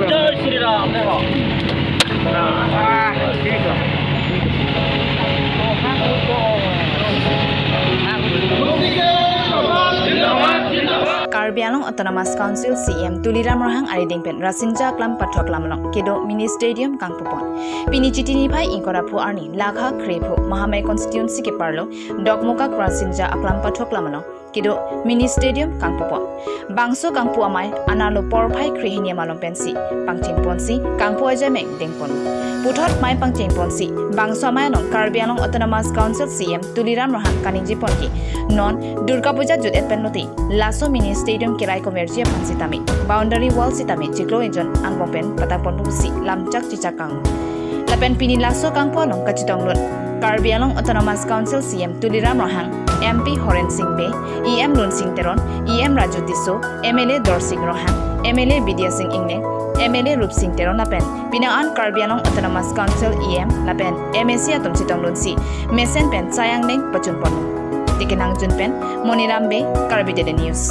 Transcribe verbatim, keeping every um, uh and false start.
Jai श्री Ram. Karbi Anglong Autonomous Council C E M Tuliram Ronghang arideng pen Rasinja Aklam Pathok Lam along kedo mini stadium kangpupon. Pini Chiti niphai ingkoi ra pho arni Lakha Kre pho Mahamai constituency keparlo Dokmoka Rasinja Aklam Pathok Lam along kedo mini stadium kangpupon. Bangso kangpu amei anerlo porphai kre hini amalom pensi pangchengponsi kangpu ajaimek dengpon. Puthot mei pangchengponsi bangso amei along Karbi Anglong Autonomous Council C E M Tuliram Ronghang kaningjepon ke non Durga Puja jut-et pen lote laso mini stadium kerai komerji aphan sitame boundary wall sitame chiklo injon angbong pen patangpon pusi lamchak chichak kang. Lapen pini laso kangpu along kachetongdun Karbi Anglong Autonomous Council C E M Tuliram Ronghang, M P Horen Sing Bey, E M Lunsing Teron, E M Raju Tisso, M L A Dorsing Ronghang, M L A Bidya Sing Engleng, M L A Rupsing Teron lapen penang an Karbi Anglong Autonomous Council E M lapen M A C atum chetongdunsi mesen pen chayang neng pachunpon. Tikenang jun pen Moniram Bey, Karbi Daily News.